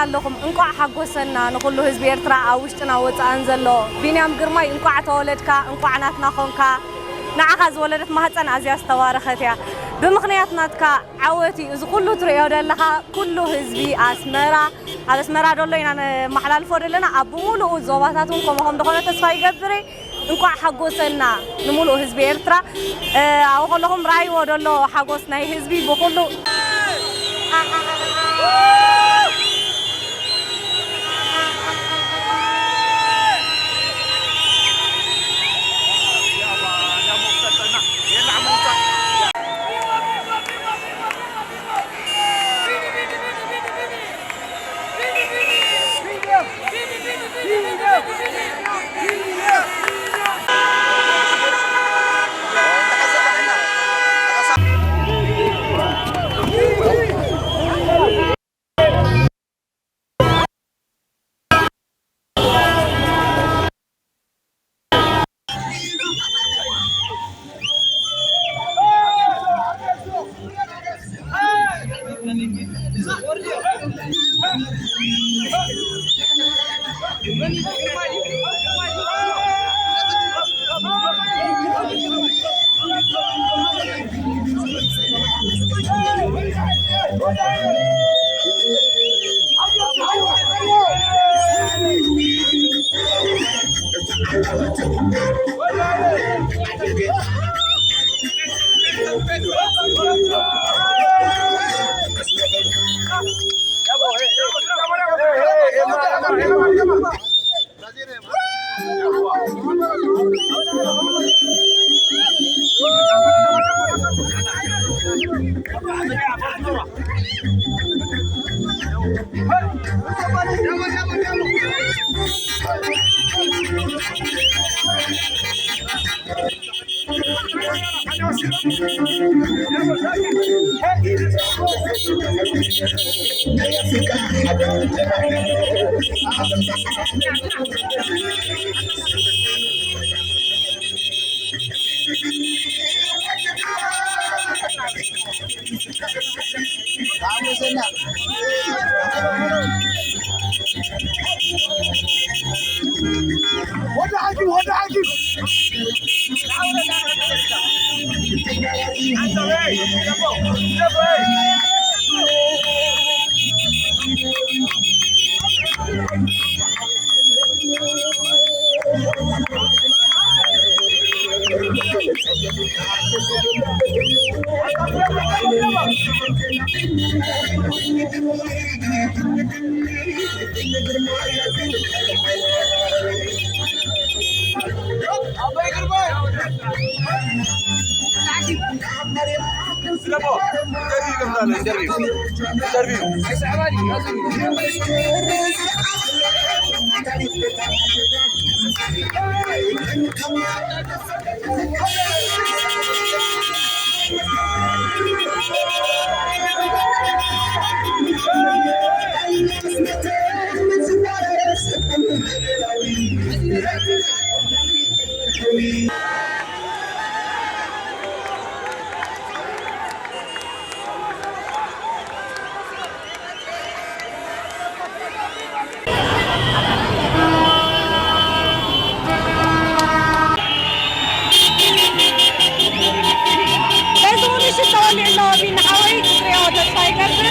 ኣለኹም። እንቋዕ ሓጎሰና ንኹሉ ህዝቢ ኤርትራ ኣብ ውሽጥና ወጻእን ዘሎ። ቢንያም ግርማይ፣ እንቋዕ ተወለድካ፣ እንቋዕ ናትና ኾንካ። ንዓኻ ዝወለደት ማህፀን ኣዝያ ዝተባረኸት እያ። ብምኽንያት ናትካ ዓወት እዩ እዚ ኩሉ ትርእዮ ዘለኻ። ኩሉ ህዝቢ ኣስመራ፣ ኣብ ኣስመራ ደሎ ኢና ነመሓላልፎ ዘለና። ኣብ ብምሉኡ ዞባታት እውን ከምኡ ከም ዝኾነ ተስፋ ይገብር እየ። እንቋዕ ሓጎሰና ንምሉእ ህዝቢ ኤርትራ። እ፣ ኣብኡ ከለኹም ረኣይዎ ደሎ ሓጎስ ናይ ህዝቢ ብኹሉ። በዚ ምሽት ተወሊዑ ኣሎ ቢኒ ሓወይ፣ ክትሪኦ ተስፋ ይገብር።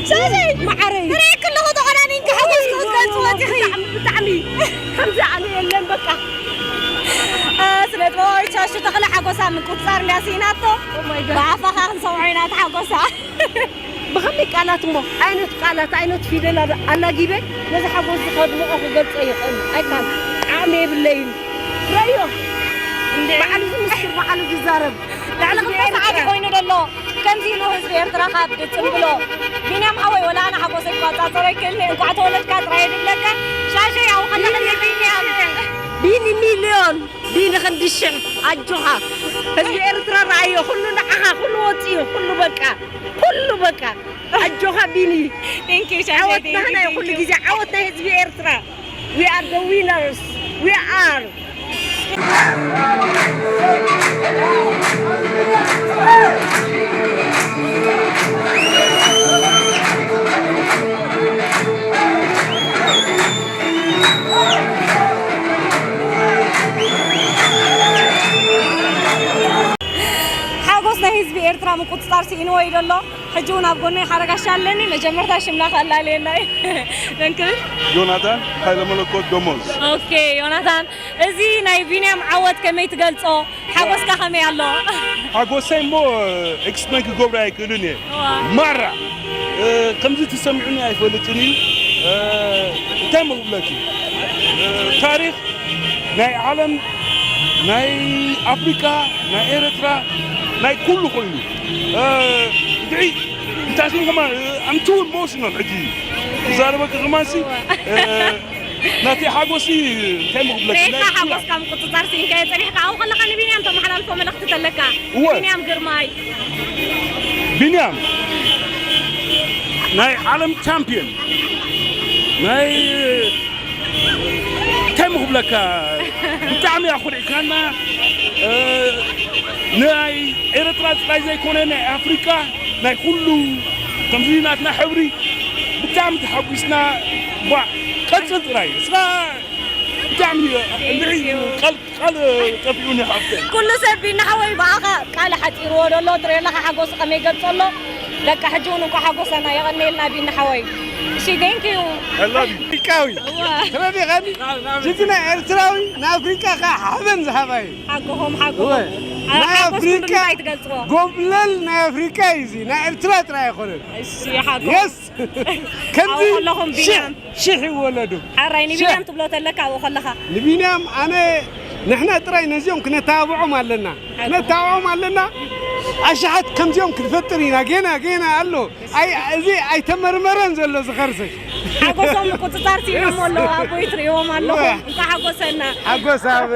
ሻሸይ! መዓረይ! እርእየኪ ኣለኹ ተቆናኒንኪ ሓጎስኪ ክትገልጽ ወጺኺ። ብጣዕሚ፣ ብጣዕሚ። ከምዚ ኣነ የለን በቃ። እ፣ ስነ ጥበባዊት ሻሹ ተኽለ ሓጎሳ ምቁጽጻር እንድያ ስኢናቶ። Oh my God። ብኣፋኻ ክንሰምዖ ኢና እቲ ሓጎሳ። ብኸመይ ቃላት እሞ፣ ዓይነት ቃላት፣ ዓይነት ፊደል ኣላ-፣ ኣላጊበ ነዚ ሓጎስ ከድምቖ ክገልጾ ይኽእል? ኣይካል። ዓቕሚ የብለይን። ረዮ። እንዴ? ባዕሉ ዝምስክር፣ ባዕሉ ዝዛረብ። ልዕሊ ክልተ ሰዓት እዩ ኮይኑ ዘሎ። ከምዚ ኢሉ ህዝቢ ኤርትራ ካብ ድጽንብሎ። ቢንያም ሓወይ፣ ወላ ኣነ ሓጎሰይ ክቋጻጸሮ ኣይክእልኒ። እንቋዕ ተወለድካ ጥራይ ድብለካ። ሻሸይ፣ ኣብኡ ከለኽኒ ቢንያም። ቢኒ ሚልዮን፣ ቢኒ ክንዲ ሽሕ፣ ኣጆኻ። ህዝቢ ኤርትራ ረኣዮ፣ ኩሉ ንዓኻ፣ ኩሉ ወጺኡ፣ ኩሉ በቃ፣ ኩሉ በቃ። ኣጆኻ ቢኒ። Thank you፣ ሻሸይ፣ ዓወት thank you፣ ናህና እዩ፣ thank ኩሉ you። ግዜ ዓወት ናይ ህዝቢ ኤርትራ። We are the winners. We are. ሓጎስ ናይ ህዝቢ ኤርትራ ምቁጽጻር ስኢንዎ እዩ ዘሎ። ሕጂ እውን ኣብ ጎነይ ሓደ ጋሻ ኣለኒ። መጀመርታ ሽምና ከኣላለየና እዩ። ደንክብል። ዮናታን ሃይለ መለኮት ደሞዝ። ኦኬ፣ ዮናታን፣ እዚ ናይ ቢንያም ዓወት ከመይ ትገልጾ? ሓጎስካ ከመይ ኣሎ? ሓጎሰይ እሞ ኤክስፕሌን ክገብሮ ኣይክእልን እየ። ዋ። ማራ፣ እ፣ ከምዚ ተሰሚዑኒ ኣይፈልጥን እዩ። እ፣ እንታይ መግብለኪ? እ፣ ታሪኽ ናይ ዓለም፣ ናይ ኣፍሪቃ፣ ናይ ኤርትራ፣ ናይ ኩሉ ኮይኑ። እ፣ ድዒ፣ እንታይ ስሙ ከማን፣ እ፣ I'm too emotional ሕጂ። ክዛረበኪ ከማንሲ፣ እ፣ ናተይ ሓጎሲ እንታይ ምኽብለኪ? ሬሳ ናይ ኩላ። ሓጎስካ ምቁጽጻር ስኢንካዮ ጸኒሕካ። ኣብኡ ከለኻ ንቢንያም ተመሓላልፎ መልእኽቲ ተለካ። እወ። ቢንያም ግርማይ። ቢንያም፣ ናይ ዓለም ቻምፒዮን፣ ናይ እንታይ ምኽብለካ፣ ብጣዕሚ ኣኹሪዕካና። እ፣ ናይ ኤርትራ ጥራይ ዘይኮነ ናይ ኣፍሪቃ ናይ ኩሉ ከምዚ ናትና ሕብሪ ብጣዕሚ ተሓጒስና። ባ ቀጽል ጥራይ እስኻ ብጣዕሚ እንድዒ ቃል ቃል ጠፊኡኒ ሓፍተይ። ኩሉ ሰብ ቢኒ ሓወይ ብኣኻ ቃል ሓጺርዎ ዘሎ ትርእዮ ኣለኻ ሓጎሱ ከመይ ገልጾ ኣሎ። በቃ ሕጂ እውን እንኳዕ ሓጎሰና የቐንየልና ቢኒ ሓወይ። እሺ፣ thank you። I love you። ኣፍሪቃዊ እዋ። ተረዲኻኒ? ጅግና ኤርትራዊ ንኣፍሪቃ ከኣ ሓበን ዝሃባ እዩ። ሓጎኹም፣ ሓጎኹም። እወ። ኣ-፣ ናይ ሓጎስኩም ኣፍሪቃ ብምንታይ ትገልጽዎ? ጎብለል ናይ ኣፍሪቃ እዩ እዚ። ናይ ኤርትራ ጥራይ ኣይኮነን። እሺ፣ ሓጎኹም። የስ። ከምዚ ኣብኡ ከለኹም ሽሕ፣ ቢንያም። ሽሕ ይወለዱ። ሓራይ ሽሕ። ንቢንያም ትብሎ ተለካ ኣብኡ ከለኻ። ንቢንያም ኣነ፣ ንሕና ጥራይ ነዚኦም ክነተባብዖም ኣለና። ሓጎኹም። ክነተባብዖም ኣለና። ኣሽሓት ከምዚኦም ክንፈጥር ኢና። ጌና፣ ጌና ኣሎ። ኣይ፣ እዚ ኣይተመርመረን ዘሎ ዝኸርሲ። ሓጎሶም ምቁጽጻር ስኢኖም ኣለዉ። ኣቦይ ትርእይዎም ኣለኹም። እወ። እንኳዕ ሓጎሰና። ሓጎስ ኣብ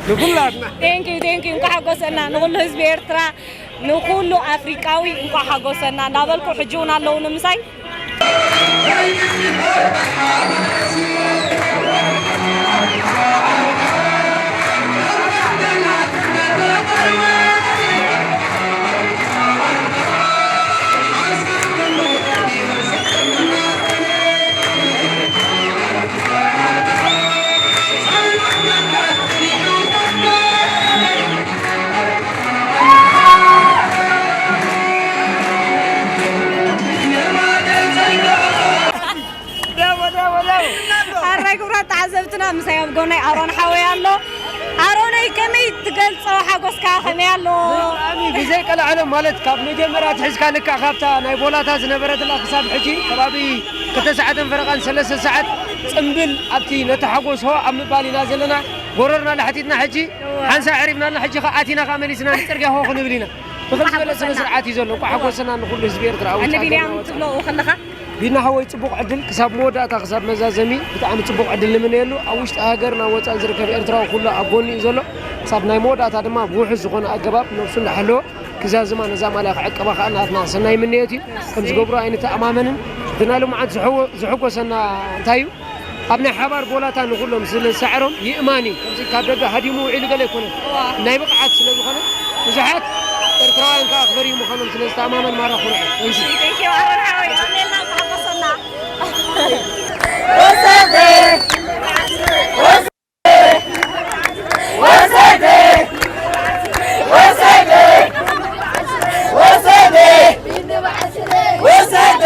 ንኩላትና። Thank you፣ thank you። እንኳዕ ሓጎሰና ንኹሉ ህዝቢ ኤርትራ፣ ንኹሉ ኣፍሪቃዊ እንኳዕ ሓጎሰና እንዳበልኩ፣ ሕጂ እውን ኣለዉ ንምሳይ። ሓራይ ክቡራት ተዓዘብትና፣ ምሳይ ኣብ ጎነይ ኣሮን ሓወይ ኣሎ። ኣሮነይ፣ ከመይ ትገልጾ ሓጎስካ? ከመይ ኣሎ? ብጣዕሚ ብዘይ ቀልዓለም፣ ማለት ካብ መጀመርያ ኣትሒዝካ፣ ልክዕ ካብታ ናይ ቦላታ ዝነበረትላ ክሳብ ሕጂ ከባቢ ክልተ ሰዓትን ፈረቓን፣ ሰለስተ ሰዓት ጽምብል ኣብቲ ነቲ ሓጎስ ሆ ኣብ ምባል ኢና ዘለና። ጎረርና ላሕቲትና ሕጂ፣ እወ። ሓንሳእ ኣዕሪፍና ኣለና፣ ሕጂ ኸኣ ኣቲና ኸኣ መሊስና ንጽርግያ ሆ ክንብል ኢና። ብኸምዚ ዝበለ ስነ ስርዓት እዩ ዘሎ። እንኳዕ ሓጎሰና ንኹሉ ህዝቢ ኤርትራ፣ ኣብ ውሽጢ ኣነ ሃገርና ቢንያም ወጻኢ። ትብሎ ከለኻ? ቢኒ ሓወይ፣ ጽቡቕ ዕድል ክሳብ መወዳእታ፣ ክሳብ መዛዘሚ ብጣዕሚ ጽቡቕ ዕድል ንምነየሉ። ኣብ ውሽጢ ሃገር፣ ናብ ወጻኢ ዝርከብ ኤርትራዊ ኩሉ ኣብ ጎኒ እዩ ዘሎ። ክሳብ ናይ መወዳእታ ድማ ብውሑስ ዝኾነ ኣገባብ ነብሱ እንዳሓለወ ክዛዝማ፣ ነዛ ማልያ ክዕቅባ ከኣ ናትና ሰናይ ምንዮት እዩ። ከም ዝገብሮ ኣይንተኣማመንን። እቲ ናይ ሎምዓንቲ ዝሕወ-፣ ዝሕጎሰና እንታይ እዩ? ኣብ ናይ ሓባር ጎላታ ንኹሎም ስለ ዝሰዓሮም ይእማን እዩ። ከምዚ ካብ ደገ ሃዲሙ ውዒሉ ገለ ኣይኮነን። እዋ። ናይ ብቕዓት ስለ ዝኾነ ብዙሓት ኤርትራውያን ከኣ ክበርዩ ምዃኖም ስለ ዝተኣማመን ማራ ኩርዑ። Thank you። Thank you፣ ኣሮን ሓወይ። የቐንየልና፣ ተሓጎሰና። ወሰደ! ወሰደ! ወሰደ! ወሰደ! ወሰደ!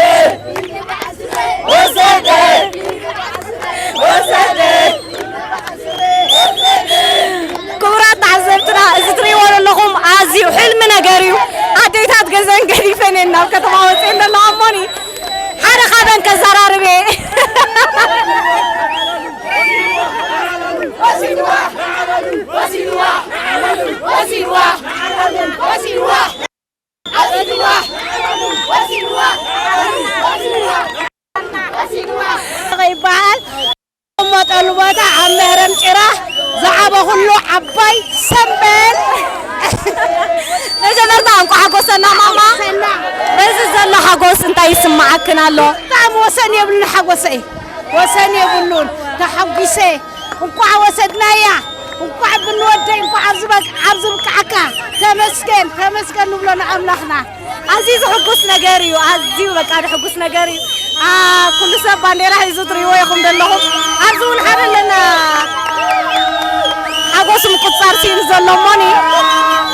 ወሰደ! ወሰደ! ክቡራት ተዓዘብትና፣ እዚ ትርእይዎ ዘለኹም ኣዝዩ ሕልሚ ነገር እዩ። ኣዴታት ገዘን ገዲፈን እየን ናብ ከተማ ወፂኤን ዘለዋ። እሞኒ ሓደ ካብአን ከዘራርብ እየ። ይበሃል። እመጠሉ ቦታ ኣብ መህረም ጭራ ዝዓበኹሉ ዓባይ ሰንበል። መጀመርታ እንኳዕ ሓጎሰና ማማ። በዚ ዘሎ ሓጎስ እንታይ ይስምዓክን ኣሎ? ብጣዕሚ ወሰን የብሉን ሓጎሰይ፣ ወሰን የብሉን። ተሓጒሰ። እንኳዕ ወሰድናያ፣ እንኳዕ ብንወደይ፣ እንኳዕ ኣብዚ በቅ-፣ ኣብዚ ብቅዓካ። ተመስገን፣ ተመስገን ንብሎ ንኣምላኽና። ኣዝዩ ዘሕጉስ ነገር እዩ። ኣዝዩ በቃ ዘሕጉስ ነገር እዩ። ኣ፣ ኩሉ ሰብ ባንዴራ ሒዙ ትርእይዎ ኢኹም ዘለኹም። ኣብዚ እውን ሓደ ኣለና። ሓጎሱ ምቁጽጻር ስኢኑ ዘሎ እሞኒ።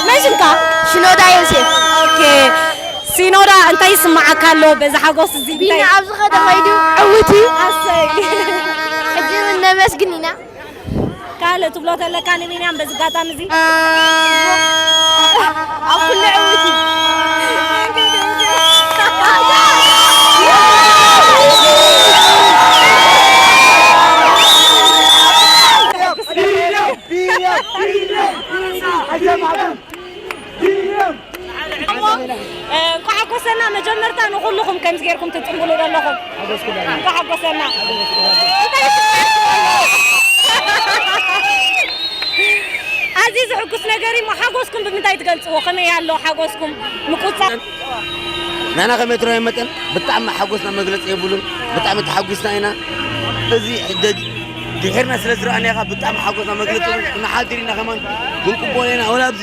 መን ሽምካ? ሽኖዳ ዮሴፍ። ኦኬ። ሲኖዳ እንታይ ይስምዓካ ኣሎ በዚ ሓጎስ እዚ? ቢኒ እንታይ? ኣብ ዝኸደ ከይዱ ዕውት እዩ። ኣሰይ። ሕጂ እውን ነመስግን ኢና። ካልእ ትብሎ ተለካ ንቢንያም በዚ ኣጋጣሚ እዚ? ኣብ ኩሉ ዕውት እዩ። እሞ፣ እ፣ እንኳዕ ሓጎሰና። መጀመርታ ንኹልኹም ከምዚ ጌርኩም ትጽንብሉ ዘለኹም እንኳዕ ሓጎሰና። እንታይ ይስምዓኩም ኣሎ? ኣዝዩ ዘሕጉስ ነገር እዩ። ሓጎስኩም ብምንታይ ትገልጽዎ? ከመይ ኣሎ ሓጎስኩም? ምቁጻር? ንሕና ከም ኤርትራውያን መጠን ብጣዕሚ ሓጎስና መግለጺ የብሉን። ብጣዕሚ ተሓጒስና ኢና። እዚ ሕደግ ድሒርና ስለ ዝረኣናኻ ብጣዕሚ ሓጎስና መግለጺ የብሉን። ክንሓድር ኢና ከማን ክንቅበሎ ኢና። ወላ ኣብዚ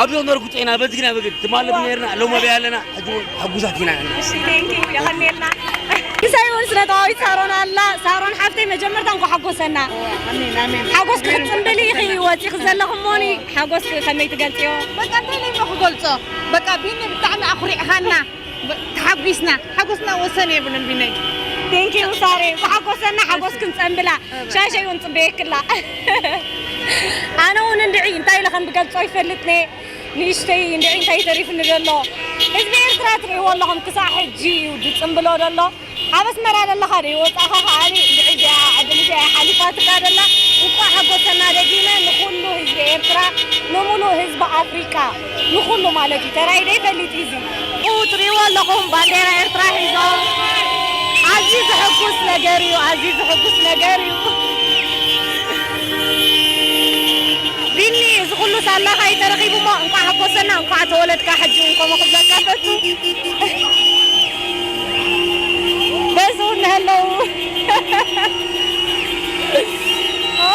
ኣብዚ ነበርኩ ጥዒና በዚ ግና በግድ ትማለፍ ነርና ሎሚ ኣበይ ኣለና? ሕጂ እውን ሕጉሳት ኢና። እሺ፣ ቴንክ ዩ፣ የቐንየልና። ምሳይ እውን ስነ-ጥበባዊት ሳሮን ኣላ። ሳሮን ሓፍተይ፣ መጀመርታ እንኳዕ ሓጎሰና። ኣሜን፣ ኣሜን። ሓጎስኪ ክትጽንብሊ ኢኺ ወጺኺ ዘለኹ እሞኒ፣ ሓጎስኪ ከመይ ትገልጽዮ? በቃ፣ እንታይ ኢለ እሞ ክገልጾ? በቃ፣ ቢኒ፣ ብጣዕሚ ኣኹሪዕኻና። ብ-፣ ተሓጒስና። ሓጎስና ወሰን የብሉን፣ ቢነይ። ቴንክ ዩ፣ ሳሬ። እንኳዕ ሓጎሰና፣ ሓጎስኪ ክንጸንብላ። ሻሸይ እውን ጽበየክላ። ኣነ እውን እንድዒ እንታይ ኢለ ከም ዝገልጾ ይፈልጥኒ። ንእሽተይ እንድዒ እንታይ ተሪፍኒ ዘሎ። ህዝቢ ኤርትራ ትርእይዎ ኣለኹም፣ ክሳዕ ሕጂ እዩ ዝጽንብሎ ዘሎ። ኣብ ኣስመራ ዘለኻ ዶ ይወጻኻ ከኣ እንድዒ እዚኣ ዕድል እዚኣ ሓሊፋትካ ዘላ። እንቋዕ ሓጎሰና ደጊመ ንኹሉ ህዝቢ ኤርትራ፣ ንምሉእ ህዝቢ ኣፍሪቃ፣ ንኹሉ ማለት እዩ። ተራእዩ ዶ ይፈልጥ እዩ እዚ። ኡ፣ ትርእይዎ ኣለኹም ባንዴራ ኤርትራ ሒዞም። ኣዝዩ ዘሐጉስ ነገር እዩ፣ ኣዝዩ ዘሐጉስ ነገር እዩ። ቢኒ፣ እዚ ኩሉ ሳላኻ እዩ ተረኺቡ እሞ፣ እንቋዕ ሓጎሰና፣ እንቋዕ ተወለድካ። ሕጂ እውን ከምኡ ክብለካ ፈቱ። በዚ እውን ኣለዉ። ኦ፣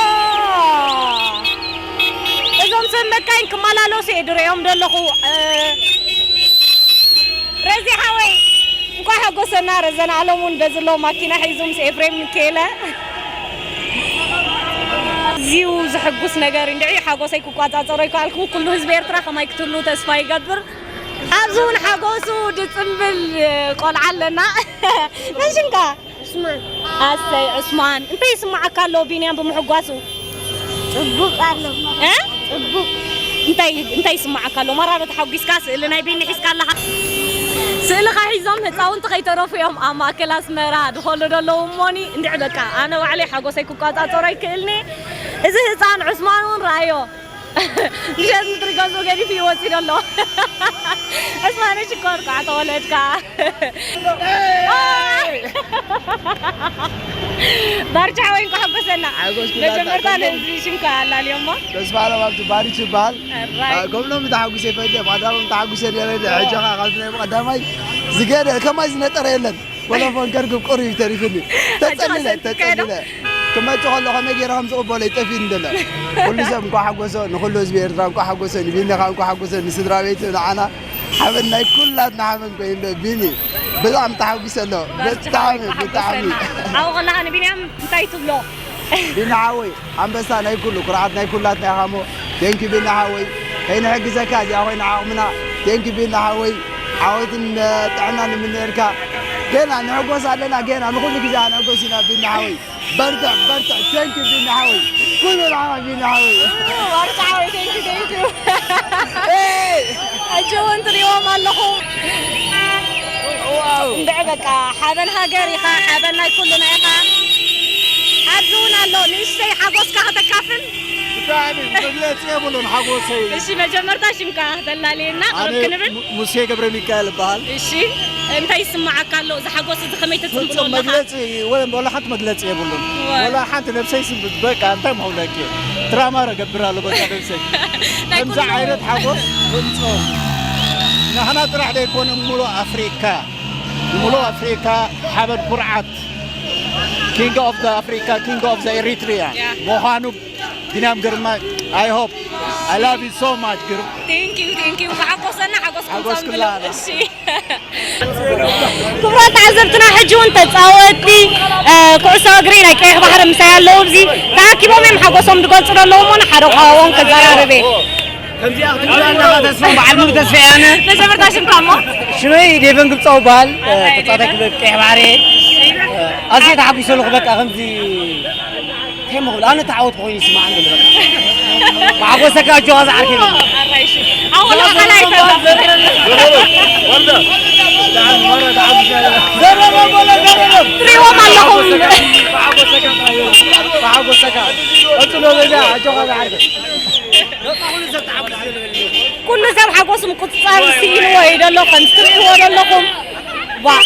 እዞም ሰብ መካይን ክመላለሱ እየ ድርእዮም ዘለኹ። እ፣ ረዚ ሓወይ፣ እንኳዕ ሓጎሰና። ረዘን ኣለም እውን በዚ ኣለዉ ማኪና ሒዙ ምስ ኤፍሬም ሚካኤለ። ኣዝዩ ዘሐጉስ ነገር እንድዒ፣ ሓጎሰይ ክቋጻጸሮ ኣይከኣልኩን። ኩሉ ህዝቢ ኤርትራ ከማይ ክትህሉ ተስፋ ይገብር። ኣብዚ እውን ሓጎሱ ድጽንብል ቆልዓ ኣለና። መን ሽምካ? ዑስማን። ኣሰይ ዑስማን፣ እንታይ ይስምዓካ ኣሎ ቢንያም ብምሕጓሱ? ጽቡቕ ኣሎ። እ? ጽቡቕ። እንታይ፣ እንታይ ይስምዓካ ኣሎ? ማራ ዶ ተሓጒስካ? ስእሊ ናይ ቢኒ ሒዝካ ኣለኻ? ስእልኻ ሒዞም ህጻውንቲ ከይተረፉ እዮም ኣብ ማእከል ኣስመራ ድኸሉ ዘለዉ እሞኒ። እንድዒ በቃ ኣነ ባዕለይ ሓጎሰይ ክቋጻጸሮ ኣይክእልኒ። እዚ ህጻን ዑስማን እውን ረኣዮ። ምሸት ምድሪ ገዝኡ ገዲፉ እዩ ወጺኡ ዘሎ። ዑስማነ ሽኮር፣ እንኳዕ ተወለድካ። ባርቻ ሓወይ፣ እንኳዕ ሓጎሰና። ሓጎስ ኩላትና መጀመርታ ከምሎም ንህዝቢ ሽምካ ኣላልዮሞ። ተስፋ ኣለም ኣብቲ ባሪች ይበሃል። ኣራይ። አ፣ ከምሎም ተሓጉሰ ይፈልጥ እየ። ቀዳሞም ተሓጉሰ ነይረ፣ ሕጂ ኸዓ ካብቲ ናይ ቀዳማይ ዝገደ-፣ ከማይ ዝነጠረ የለን። ወላ ፎን ከርክብ ቅሩብ እዩ ተሪፍኒ። ተጸሊለ፣ ተጸሊለ። ክመጽእ ከሎ ከመይ ገይረ ከም ዝቕበሎ ይጠፍእኒ ደሎ። ኩሉ ሰብ እንኳዕ ሓጎሶ፣ ንኹሉ ህዝቢ ኤርትራ እንኳዕ ሓጎሶ፣ ንቢኒ ኸኣ እንኳዕ ሓጎሶ፣ ንስድራ ቤቱ፣ ንዓና ሓበን ናይ ኩላትና ሓበን ኮይኑ ኣሎ። ቢኒ፣ ብጣዕሚ ተሓጒሰ ኣሎ። ባርቻ ብጣዕሚ፣ ሓወይ፣ ብጣዕሚ። ሓጎሰና። ኣብኡ ከለኻ ንቢንያም እንታይ ትብሎ? ቢኒ ሓወይ፣ ኣንበሳ ናይ ኩሉ፣ ኩርዓት ናይ ኩላትና ኢኻ እሞ፣ ቴንኪ ቢኒ ሓወይ፣ ከይንሕግዘካ እዚኣ ኮይና ዓቕምና፣ ቴንኪ ቢኒ ሓወይ፣ ዓወትን፣ እ፣ ጥዕናን ንምነየልካ። ገና ንሕጎስ ኣለና፣ ገና ንኹሉ ግዜ ንሕጎስ ኢና ቢኒ ሓወይ። በርትዕ፣ በርትዕ፣ ቴንኪ ቢኒ ሓወይ፣ ኩሉ ንዓኻ ቢኒ ሓወይ። ዋርጫ ሓወይ፣ ቴንኪ፣ ቴንኪ። ኤይ! ሕጂ እውን ትሪእዎም ኣለኹም። ዋው! እንድዒ በቃ ሓበን ሃገር ኢኻ፣ ሓበን ናይ ኩልና ኢኻ። ኣብዚ እውን ኣሎ ንእሽተይ ሓጎስካ ከተካፍል። ብጣዕሚ መግለፂ የብሉን ሓጎሰይ። እሺ፣ መጀመርታ ሽምካ ተላልየና ኣነ ቅርብ ክንብል። ሙ- ሙሴ ገብረ ሚካኤል እበሃል። እሺ፣ እንታይ ይስማዓካ ኣሎ? እዚ ሓጎስ እዚ ከመይ ተጽንብሎ ፍጹም ኣለኻ? መግለፂ ወ- ወላ ሓንቲ መግለፂ የብሉን። ወ- ወላ ሓንቲ ነብሰይ ስም በቃ እንታይ ምኸውለኪ ትራማ ረገብር ኣሎ በቃ ነብሰይ። ናይ ከምዚ ኩሉ ዓይነት ሓጎስ ፍጹም ንሕና ጥራሕ ዘይኮነ ሙሉእ ኣፍሪካ ሙሉእ ኣፍሪካ ሓበን ኩርዓት King of the Africa, King of the Eritrea Yeah. ምዃኑ ቢንያም ግርማይ I hope I love you so much ግርም Thank you, thank you። ከሓጎሰና ሓጎስኩም ሓጎስ ጸንብሉ። ኩላና። እሺ። ክቡራት ተዓዘብትና ሕጂ እውን ተፃወቲ ኩዕሶ እግሪ ናይ ቀይሕ ባሕሪ ምሳይ ኣለዉ። እዚ ተኣኪቦም እዮም ሓጎሶም ዝገልፁ ዘለዉ እሞ ንሓደ ክሃቦም ከዘራርብ እየ። ከምዚኣ ክትብል ኣለኻ ተስፎም በዓል ሙሉ ተስፋ ያነ መጀመርታ ሽምካ እሞ ሽመይ ዴቨን ግብፃው በሃል ተፃዋታይ ክለብ ቀይሕ ባሕሪ ኣዝየ ተሓጒሰ ኣለኹ በቃ ከምዚ ከመኹል ኣነ ተዓወት ኮይኑ ይስማዓኒ በቃ ማዕጎሰካ ኣጆኻ ዝዓርከ ኣወላ ኻላይ ትሪዎም ኣለኹም ማዕጎሰካ ቀጥሎ በዛ ኣጆኻ ዝዓርከ ኩሉ ሰብ ሓጎስ ምቁፅፃር ስኢንዎ እዩ ዘሎ ከም ትሪእዎ ዘለኹም ዋ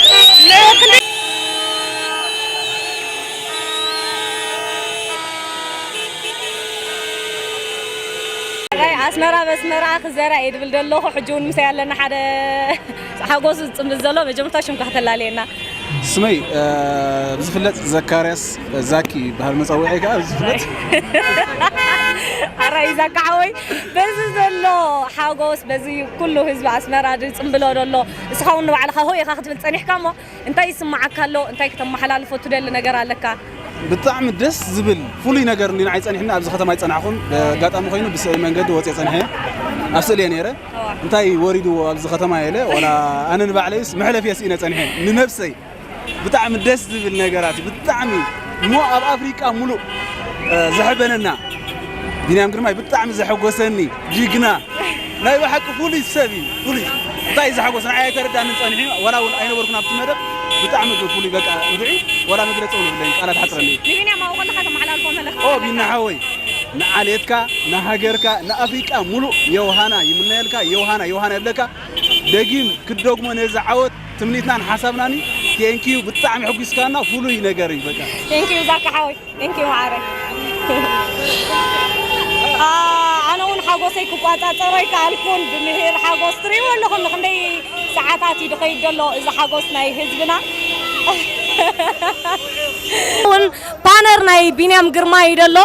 ኣስመራ በስመራ ክዘራ እየ ድብል ዘለኹ ሕጂ እውን ምሳይ ኣለና ሓደ ሓጎሱ ዝፅምብል ዘሎ መጀመርታ ሽምካ ከተላለየና ስመይ ብዝፍለጥ ዘካርያስ ዛኪ ይበሃል መፀውዒ ከዓ ብዝፍለጥ ኣራይ ዛካ ሓወይ በዚ ዘሎ ሓጎስ በዚ ኩሉ ህዝቢ ኣስመራ ዝፅምብሎ ዘሎ እስኻ እውን ንባዕልኻ ሆ ኢኻ ክትብል ፀኒሕካ እሞ እንታይ ይስማዓካ ኣሎ እንታይ ክተመሓላልፎ ትደሊ ነገር ኣለካ ብጣዕሚ ደስ ዝብል ፍሉይ ነገር እንዲ ንዓይ ፀኒሕኒ ኣብዚ ከተማ ይፀናሕኹን ኣጋጣሚ ኮይኑ ብስእሊ መንገዲ ወፅየ ፀኒሐ ኣብ ስእሊ እየ ነይረ እንታይ ወሪድዎ ኣብዚ ከተማ የለ ወላ ኣነ ንባዕለይስ መሕለፍ እየ ስኢነ ፀኒሐ ንነብሰይ ብጣዕሚ ደስ ዝብል ነገራት እዩ ብጣዕሚ እሞ ኣብ ኣፍሪቃ ሙሉእ ዘሕበነና ቢንያም ግርማይ ብጣዕሚ ዘሐጎሰኒ ጅግና ናይ ብሓቂ ፍሉይ ሰብ እዩ ፍሉይ እንታይ እዩ ዘሐጎስ ንዓይ ኣይተረዳንን ጸኒሑ ዋላ እውን ኣይነበርኩን ኣብቲ መደብ ብጣዕሚ ግን ፍሉይ በቃ እንድዒ ዋላ መግለፂ እውን የብለይን ቃላት ሓፅረኒ እዩ ንቢንያም ኣብኡ ከለካ ተመሓላልፎ መልእኽቲ ኦ ቢና ሓወይ ንዓሌትካ ንሃገርካ ንኣፍሪቃ ሙሉእ የውሃና ይምነየልካ የውሃና የውሃና ይብለካ ደጊም ክትደግሞ ነዚ ዓወት ትምኒትናን ሓሳብናን እዩ። Thank you ብጣዕሚ ሕጒስካና ፍሉይ ነገር እዩ በቃ። Thank you ዛካ ሓወይ Thank you ማዓረይ። ኣነ እውን ሓጎሰይ ክቋፃፀሮ ኣይከኣልኩን ብምሂር ሓጎስ ትሪእዎ ኣለኹም ንክንደይ ሰዓታት እዩ ድኸይድ ዘሎ እዚ ሓጎስ ናይ ህዝብና እውን ፓነር ናይ ቢንያም ግርማ እዩ ደሎ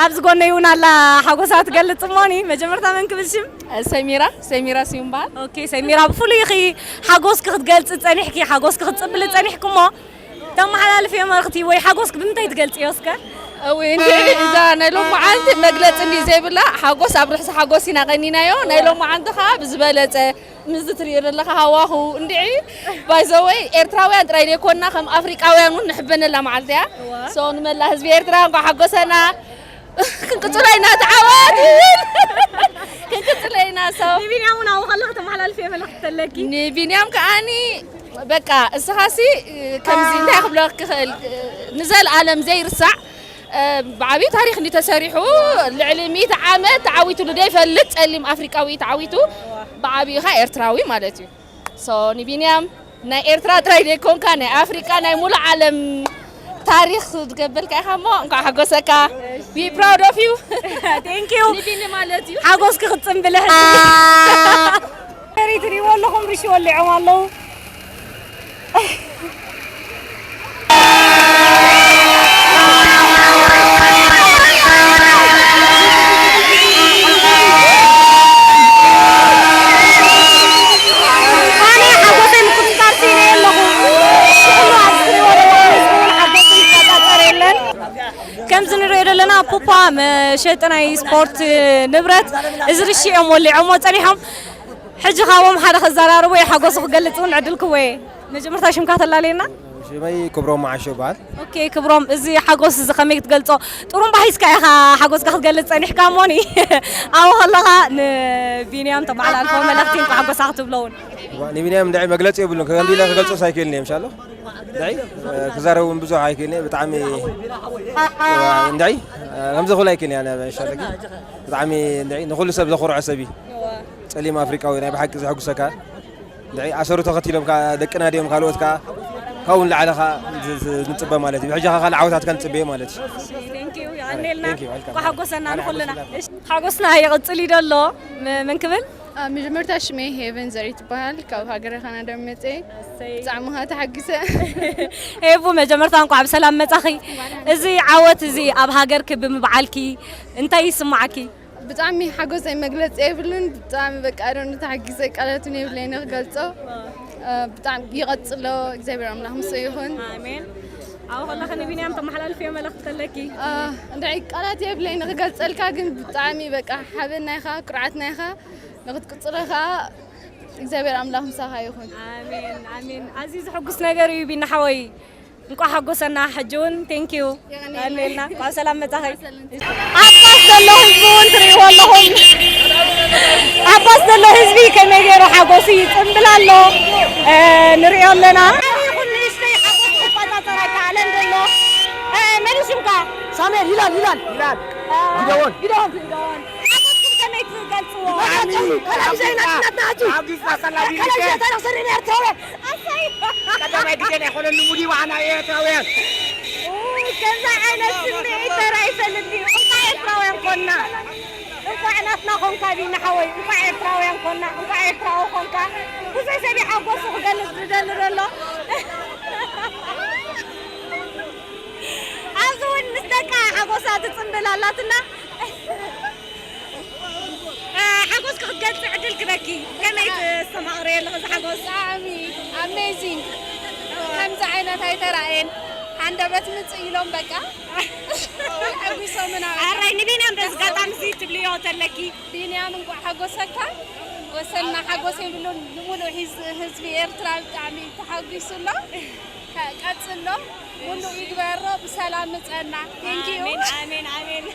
ኣብዚ ጎነይ እውን ኣላ ሓጎሳ ትገልፅ እሞኒ መጀመርታ መን ክብል ሽም ሰሚራ ሰሚራ ስዩም በሃል። ኦኬ ሰሚራ ብፍሉይ ኢኺ ሓጎስኪ ክትገልፂ ፀኒሕኪ ሓጎስኪ ክትፅብሊ ፀኒሕኪ እሞ ተመሓላልፍዮ መልእኽቲ ወይ ሓጎስኪ ብምንታይ ትገልፅዮ እስከ? እውይ እንድዒ እዛ ናይ ሎመዓንቲ መግለፂ እንድዩ ዘይብላ ሓጎስ ኣብ ርሕሲ ሓጎስ ኢና ቀኒናዮ ናይ ሎመዓንቲ ከዓ ብዝበለፀ ምስዚ ትሪእዮ ዘለኻ ሃዋሁ እንድዒ ባይዘወይ ኤርትራውያን ጥራይ ዘይኮንና ከም ኣፍሪቃውያን እውን ንሕበነላ መዓልቲ እያ so ንመላእ ህዝቢ ኤርትራ እንኳዕ ሓጎሰና ክንቅፅሎ ኢና ተዓወት ክንቅፅሎ ኢና so ንቢንያም እውን ኣብኡ ከለኺ ተመሓላልፍዮ መልእኽቲ ተለኪ ንቢንያም ከዓኒ በቃ እስኻሲ ከምዚ እንታይ ክብሎ ክኽእል ንዘለኣለም ዘይርሳዕ ብዓብዩ ታሪክ እንዲ ተሰሪሑ ልዕሊ ሚእቲ ዓመት ተዓዊትሉ ዘይፈልጥ ፀሊም ኣፍሪቃዊ እዩ ተዓዊቱ ብዓብዩ ኸ ኤርትራዊ ማለት እዩ so ንቢንያም ናይ ኤርትራ ጥራይ ዘይኮንካ ናይ ኣፍሪቃ ናይ ሙሉእ ዓለም ታሪክ ዝገበልካ ኢኻ እሞ እንኳዕ ሓጎሰካ we proud of you thank you ንቢኒ ማለት እዩ ሓጎስኪ ክትፅምብሊ ሕዚ ሪትሪዎ ኣለኹም ርሺ ወሊዖም ኣለዉ ከምዚ ንሪኦ ዘለና ፑፓ መሸጢ ናይ ስፖርት ንብረት እዚ ርሽኦም ወሊዖሞ ፀኒሖም ሕጂ ካብኦም ሓደ ከዘራርቦ እየ ሓጎሱ ክገልፅ እውን ዕድል ክወ መጀመርታ ሽምካ ተላለየና ሽመይ ክብሮም መዓሾ በሃል። ኦኬ ክብሮም፣ እዚ ሓጎስ እዚ ከመይ ክትገልጾ? ጥሩምባ ሒዝካ ኢኻ ሓጎስካ ክትገልጽ ጸኒሕካ እሞኒ ኣብኡ ከለኻ ንቢንያም ተመሓላልፎ መልእኽቲ እንኳዕ ሓጎስካ ክትብሎ እውን። እዋ፣ ንቢንያም እንድዒ መግለጺ የብሉን፣ ከምዚ ኢለ ክገልጾስ ኣይክእልን እየ፣ ምሻሎ። እንድዒ ክዛረብ እውን ብዙሕ ኣይክእልን እየ። ብጣዕሚ እንድዒ ከምዚ ክብል ኣይክእልን እየ። ኣነ መሻለኪ ብጣዕሚ እንድዒ ንኹሉ ሰብ ዘኹርዖ ሰብ እዩ። ጸሊም ኣፍሪቃዊ ናይ ብሓቂ ዘሐጉሰካ እንድዒ ኣሰሩ ተኸቲሎም ከኣ ደቅና ድዮም ካልኦት ከኣ ካብኡ ንላዕሊ ከኣ ዝ- ዝ- ንጽበ ማለት እዩ። ብሕጂ ከኣ ካልእ ዓወታት ከንጽበ ማለት እዩ። Thank you፣ የቐንየልና። Thank you፣ welcome። እንኳዕ ሓጎሰና ኣነ ንኹልና። ሓጎሰና። እሺ፣ ሓጎስና ይቕጽል እዩ ዘሎ። ም- ምን ክብል? ኣብ መጀመርታ ሽመይ ሄቨን ዘር ትበሃል፣ ካብ ሃገረ ካናዳ መፅየ። ብጣዕሚ ከዓ ተሓጊሰ። ሄቡ፣ መጀመርታ እንኳዕ ብሰላም መጻኺ። እዚ ዓወት እዚ ኣብ ሃገርኪ ብምብዓልኪ እንታይ ይስማዓኪ? ብጣዕሚ ሓጎሰይ መግለፂ የብሉን። ብጣዕሚ በቃ ዶ ተሓጊሰ፣ ቃላት እውን የብለይን ክገልፆ። ብጣዕሚ ይቐፅሎ፣ እግዚኣብሔር ኣምላኽ ምስ ይኹን። ኣሜን። ኣብ ከለኺ ንቢንያም ተመሓላልፍዮ መልእኽቲ ተለኪ? እንድዒ ቃላት የብለይን ክገልፀልካ፣ ግን ብጣዕሚ በቃ ሓበን ናይኻ፣ ኩርዓት ናይኻ፣ ንክትቅፅሎ ከዓ እግዚኣብሔር ኣምላኽ ምሳኻ ይኹን። ኣሜን ኣሜን። ኣዝዩ ዘሐጉስ ነገር እዩ ቢና ሓወይ። እንኳዕ ሓጎሰና። ሕጂ እውን thank you። የቐንየልና። ኣሜንና። እንኳዕ ሰላም መጻኺ። ኣብ ባስ ዘሎ ህዝቢ እውን ትርእይዎ ኣለኹም። ኣብ ባስ ዘሎ ህዝቢ ከመይ ገይሩ ሓጎሱ ይጽንብል ኣሎ። እ፣ ንርእዮ ኣለና። ይኹን ንእሽተይ ሓጎስ ክቆጻጸር ኣይከኣለን ዘሎ። እ፣ መን እዩ ሽምካ? ሳሙኤል ይላል ይላል ይላል። እ፣ ጊደዎን። ጊደዎን። ሓጎስኩም ከመይ ትገልጽዎ? ብጣዕሚ ተላቢሰ ኢና ተናትና ሕጂ። ተላቢሰ ተረኽሰኒ ኤርትራውያን። ኣሰይ። ቀዳማይ ግዜ ናይ ኮነ ልሙድ እዩ ብዓና ኤርትራውያን። ኡ፣ ከምዚ ዓይነት ስምዒት ተራእዩ ይፈልጥ ድዩ? እንኳዕ ኤርትራውያን ኮና። እንኳዕ ናትና ኮንካ ቢና ሓወይ። እንኳዕ ኤርትራውያን ኮና። እንኳዕ ኤርትራዊ ኮንካ። ብዙሕ ሰብ እዩ ሓጎሱ ክገልጽ ዝደሊ ዘሎ። ኣብዚ እውን ምስ ደቃ ሓጎሳ ትጽንብል ኣላትና። እ፣ ሓጎስኪ ክትገልፂ ዕድል ክበኪ። ከመይ ተስተማቕርዮ ኣለኺ እዚ ሓጎስ? ብጣዕሚ ኣሜዚንግ። ከምዚ ዓይነት ኣይተራእየን። ሃንደበት ምፅእ ኢሎም በቃ ሓጒሶምና። ኣራይ ንቢንያም በዚ ኣጋጣሚ እዚ ትብልዮ ተለኪ? ቢንያም እንኳዕ ሓጎሰካ። ወሰንና ሓጎስ የብሉን። ንምሉእ ህዝ- ህዝቢ ኤርትራ ብጣዕሚ ተሓጒሱ ኣሎ። ቀጽሎ፣ ሙሉእ ይግበሮ፣ ብሰላም ምጸና። Thank you። ኣሜን ኣሜን ኣሜን።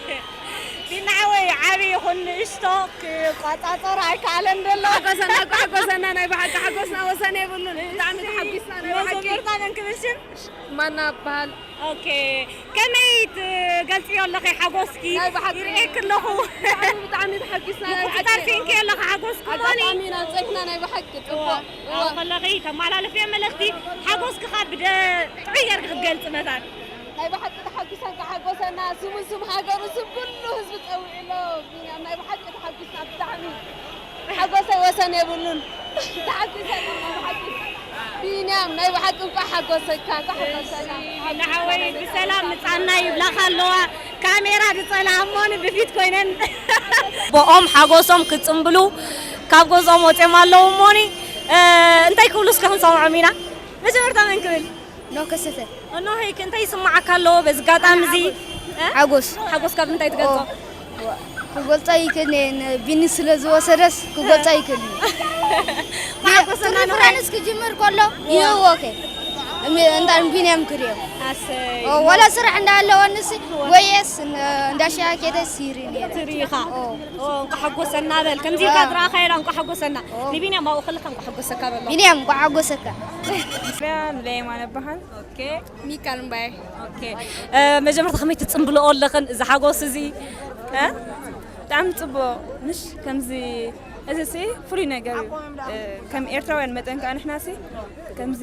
ቢና ሓወይ ዓቢ ይኹን ንእሽቶ ክቆጻጸር ኣይከኣለን ዘሎ። ሓጎሰና እኮ ሓጎሰና፣ ናይ ብሓቂ ሓጎስና ወሰን የብሉን። ብጣዕሚ ተሓጒስና ናይ ብሓቂ። መዘምርታ መን ክብል ሽም? ማና እበሃል። ኦኬ፣ ከመይ ትገልጽዮ ኣለኺ ሓጎስኪ? ናይ ብሓቂ። ይርእየኪ ኣለኹ። ብጣዕሚ ብጣዕሚ ተሓጒስና ናይ ብሓቂ። ምቁጽጻር ሲኢንኪ ኣለኺ ሓጎስኪ እሞኒ። ኣጋጣሚ ኢና ጸኒሕና ናይ ብሓቂ ጽቡቕ። ኣብኡ ከለኺ ተመሓላልፍዮ መልእኽቲ ሓጎስኪ ካብ ብደ ጥዑይ ጌርኪ ክትገልጺ መታን። ናይ ብሓቂ ተሓጒሰን ክሓጎሰና፣ ስሙ ስም ሃገሩ፣ ስም ኩሉ ህዝቢ ጸዊዑ ኣሎ። ቢንያም ናይ ብሓቂ ተሓጒስና ብጣዕሚ። ሓጎሰይ ወሰን የብሉን። ተሓጒሰ ናይ ብሓቂ። ቢንያም ናይ ብሓቂ እንኳዕ ሓጎሰካ፣ እንኳዕ ሓጎሰና። ንሓወይ ብሰላም ምጻና ይብላኻ ኣለዋ። ካሜራ ዝጸልኣ እሞኒ ብፊት ኮይነን። ብኦም ሓጎሶም ክጽንብሉ ካብ ገዝኦም ወጺኦም ኣለዉ እሞኒ፣ እ፣ እንታይ ክብሉ እስከ ክንሰምዖም ኢና። መጀመርታ መን ክብል? ኖህ ከሰተ። ኖህ እንታይ ይስምዓካ ኣሎ በዚ ኣጋጣሚ እዚ? እ? ሓጎስ። ሓጎስካ ብምንታይ ትገልጾ? ክገልጾ ኣይክእልን እየ፣ ን-፣ ቢኒ ስለ ዝወሰደስ ክገልጾ ኣይክእልን እየ። ሓጎስና ቱር ኖህ። ፍራንስ ክጅምር ከሎ ይህዎ ከ እም-፣ እንዳ ቢንያም ክርእዮ። ኣሰይ። ኦ፣ ወላ ስራሕ እንዳሃለወ ንስ ወየስ ን-፣ እንዳ ሻሂ ከይደ ሲሪ ነይረ። ትርኢ ኢኻ። ኦ። ኦ፣ እንኳዕ ሓጎሰና በል። ከምዚ ኢልካ ዝረኣኻዮ ዳ እንኳዕ ሓጎሰና። ኦ። ንቢንያም ኣብኡ ከለኻ እንኳዕ ሓጎሰካ በሎ። ቢንያም እንኳዕ ሓጎሰካ። ቢንያም ለየማነ እበሃል። ኦኬ። ሚካል እምባየ። ኦኬ። እ፣ መጀመርታ ከመይ ትጽንብልኦ ኣለኽን እዚ ሓጎስ እዚ? እ? ብጣዕሚ ጽቡቕ። ምሽ ከምዚ እዚ ሲ ፍሉይ ነገር እዩ። እ፣ ከም ኤርትራውያን መጠን ከኣ ንሕና ሲ ከምዚ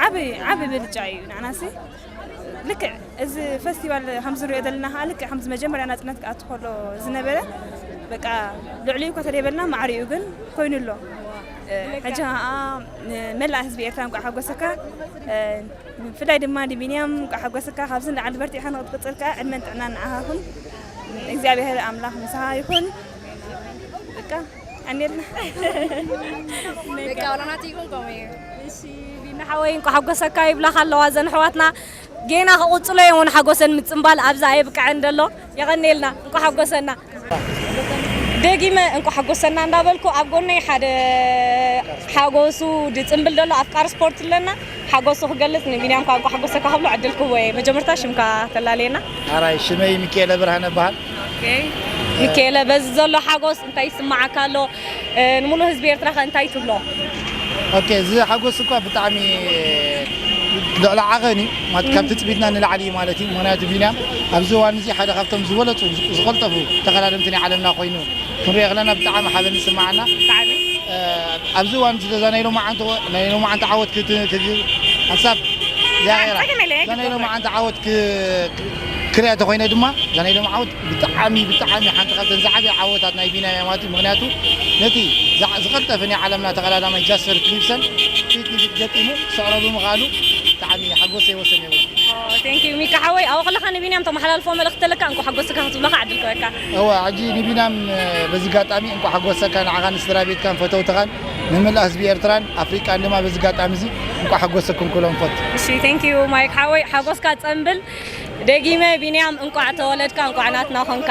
ዓቢ፣ ዓቢ ብልጫ እዩ ንዓና ሲ። ልክዕ እዚ ፈስቲቫል ከም ዝንሪኦ ዘለና ከኣ ልክዕ ከምዚ መጀመርያ ናጽነት ክኣቱ ከሎ ዝነበረ በቃ ልዕሊኡ እኳ ተደይበልና ማዕሪኡ ግን ኮይኑ ኣሎ። እ፣ ሕጂ ከኣ ንመላእ ህዝቢ ኤርትራ እንቋዕ ሓጎሰካ። እ፣ ብፍላይ ድማ ንቢንያም እንቋዕ ሓጎሰካ። ካብዚ ንላዕሊ በርቲዕካ ንክትቅጽል ከኣ ዕድመን ጥዕናን ንዓኻ ይኹን። እግዚኣብሔር ኣምላኽ ምሳኻ ይኹን። በቃ ኣኔልና። በቃ ዋላ ናተይ ይኹን ከምኡ እዩ። እሺ፣ ቢኒ ሓወይ እንቋዕ ሓጎሰካ ይብላኻ ኣለዋ እዘን ኣሕዋትና። ጌና ክቕጽሎ እዮም እውን ሓጎሰን ምጽንባል ኣብዛ ኣየብቅዐን ዘሎ። የቐንየልና፣ እንቋዕ ሓጎሰና። ደጊመ እንቋዕ ሓጎሰና እንዳበልኩ ኣብ ጎነይ ሓደ ሓጎሱ ዝጽንብል ዘሎ ኣፍቃሪ ስፖርት ኣለና። ሓጎሱ ክገልጽ ንቢንያም እኳ እንቋዕ ሓጎሰካ ክብሎ ዕድል ክህቦ እየ። መጀመርታ ሽምካ ተላለየና። ኣራይ ሽመይ ሚካኤለ ብርሃነ እበሃል። ኦኬ። ሚካኤለ በዚ ዘሎ ሓጎስ እንታይ ይስምዓካ ኣሎ? እ፣ ንሙሉእ ህዝቢ ኤርትራ ከ እንታይ ትብሎ? ኦኬ፣ እዚ ሓጎስ እኳ ብጣዕሚ ልዕሊ ዓቐን እዩ ማለት ካብ ትፅቢትና ንላዕሊ እዩ ማለት እዩ። ምክንያቱ ቢንያም ኣብዚ እዋን እዚ ሓደ ካብቶም ዝበለፁ ዝቐልጠፉ ተቐዳደምቲ ናይ ዓለምና ኮይኑ ክንሪኦ ከለና ብጣዕሚ ሓበን ይስማዓና። ብጣዕሚ። እ፣ ኣብዚ እዋን እዚ እዛ ናይ ሎማዓንቲ ወ-፣ ናይ ሎማዓንቲ ዓወት ክት-፣ ክግ-፣ ሓንሳብ እዚኣ ገይራ። ጸገም የለን፣ እዛ ናይ ኣይትጎበ። ሎማዓንቲ ዓወት ክ-፣ ክሪኣ ተኾይነ ድማ እዛ ናይ ሎሚ ዓወት ብጣዕሚ፣ ብጣዕሚ ሓንቲ ካብተን ዝዓበያ ዓወታት ናይ ቢንያም እያ ማለት እዩ። ምክንያቱ ነቲ ዝዓ-፣ ዝቐልጠፈ ናይ ዓለምና ተቐዳዳማይ ጃስፐር ክሊፕሰን ፊት ንፊት ገጢሙ ክስዕሮ ብምኽኣሉ ብጣዕሚ ሓጎሰይ ወሰን የብሉን። ኦ፣ ቴንክ ዩ ሚካ ሓወይ። ኣብኡ ከለኻ ንቢንያም ተመሓላልፎ መልእኽቲ ኣለካ? እንኳዕ ሓጎስካ ክትብሎ ከዓ ዕድል ክበካ። እወ፣ ሕጂ ንቢንያም፣ እ፣ በዚ ኣጋጣሚ እንኳዕ ሓጎሰካ፣ ንዓኻ ንስድራ ቤትካን ፈተውትኻን ንመላእ ህዝቢ ኤርትራን ኣፍሪቃን ድማ በዚ ኣጋጣሚ እዚ እንኳዕ ሓጎሰኩም ክብሎም እፈቱ። እሺ፣ ቴንክ ዩ ማይክ ሓወይ፣ ሓጎስካ ጸንብል። ደጊመ ቢንያም እንኳዕ ተወለድካ፣ እንኳዕ ናትና ኾንካ።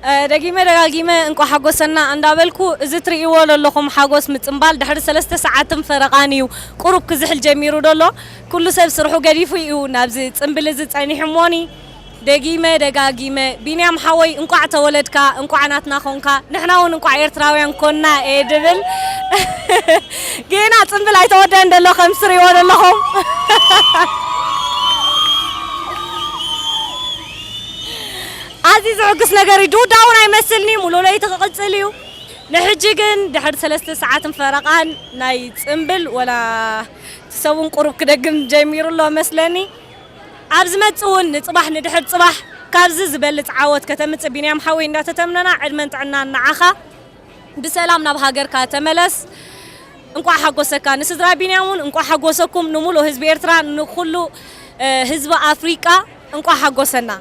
እ፣ ደጊመ ደጋጊመ እንቋ ሓጎሰና እንዳበልኩ፣ እዚ ትርእይዎ ዘለኹም ሓጎስ ምጽምባል ድሕሪ ሰለስተ ሰዓትን ፈረቓን እዩ ቁሩብ ክዝሕል ጀሚሩ ዘሎ። ኩሉ ሰብ ስርሑ ገዲፉ እዩ ናብዚ ጽምብል እዚ ጸኒሑ እሞኒ። ደጊመ ደጋጊመ፣ ቢንያም ሓወይ፣ እንቋዕ ተወለድካ፣ እንቋዕ ናትና ኾንካ። ንሕና እውን እንቋዕ ኤርትራውያን ኮንና እየ ድብል። ጌና ጽምብል ኣይተወደአን ደሎ፣ ከም ትርእይዎ ዘለኹም። ኣዝዩ ዝዕግስ ነገር እዩ። ድውዳእ እውን ኣይመስልኒ፣ ሙሉእ ለይቲ ክቕጽል እዩ። ንሕጂ ግን ድሕሪ ሰለስተ ሰዓትን ፈረቓን ናይ ጽምብል ወላ እቲ ሰብ እውን ቁሩብ ክደግም ጀሚሩ ኣሎ መስለኒ። ኣብ ዝመጽእ እውን ንጽባሕ ንድሕሪ ጽባሕ ካብዚ ዝበልጽ ዓወት ከተምጽእ ቢንያም ሓወይ እንዳተተምነና ዕድመን ጥዕናን ንዓኻ። ብሰላም ናብ ሃገርካ ተመለስ። እንቋዕ ሓጎሰካ። ንስድራ ቢንያም እውን እንቋዕ ሓጎሰኩም። ንሙሉእ ህዝቢ ኤርትራ፣ ንኹሉ፣ እ፣ ህዝቢ ኣፍሪቃ እንቋዕ ሓጎሰና።